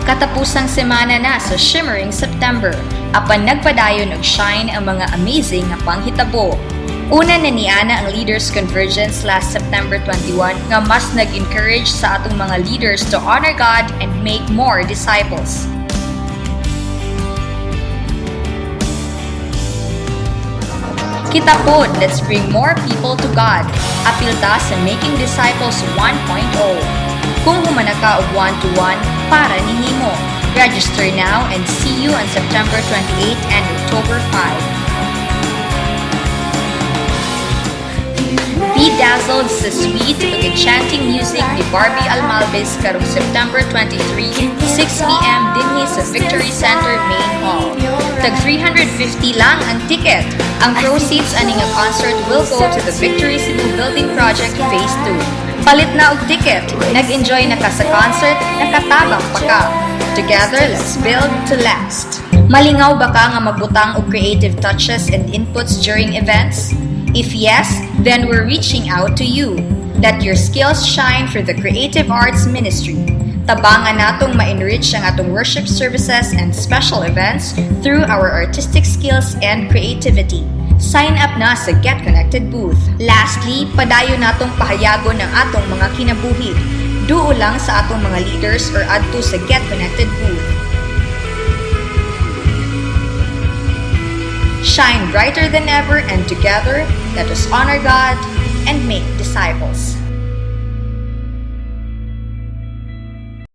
Katapusang semana na sa Shimmering September, apan nagpadayon og shine ang mga amazing nga panghitabo. Una na niana ang Leaders Convergence last September 21 nga mas nag-encourage sa atong mga leaders to honor God and make more disciples. Kita pod, let's bring more people to God. Apil ta sa Making Disciples 1.0. Kung humana ka og one-to-one, para nimo. Register now and see you on September 28 and October 5. Be dazzled sa sweet ug enchanting music ni Barbie Almalbis karong September 23, 6 p.m. Dinhi sa Victory Center Main Hall. Tag 350 lang ang ticket. Ang proceeds ani nga concert will go to the Victory Cebu Building Project Phase 2. Palit na og ticket. Nag-enjoy na ka sa concert, nakatabang pa ka. Together, let's build to last. Malingaw ba ka nga magbutang og creative touches and inputs during events? If yes, then we're reaching out to you. Let your skills shine for the Creative Arts Ministry. Tabangan natong ma-enrich ang atong worship services and special events through our artistic skills and creativity. Sign up na sa Get Connected booth. Lastly, padayon natong pahayagon ang atong mga kinabuhi. Duo lang sa atong mga leaders or adto sa Get Connected booth. Shine brighter than ever, and together, let us honor God and make disciples.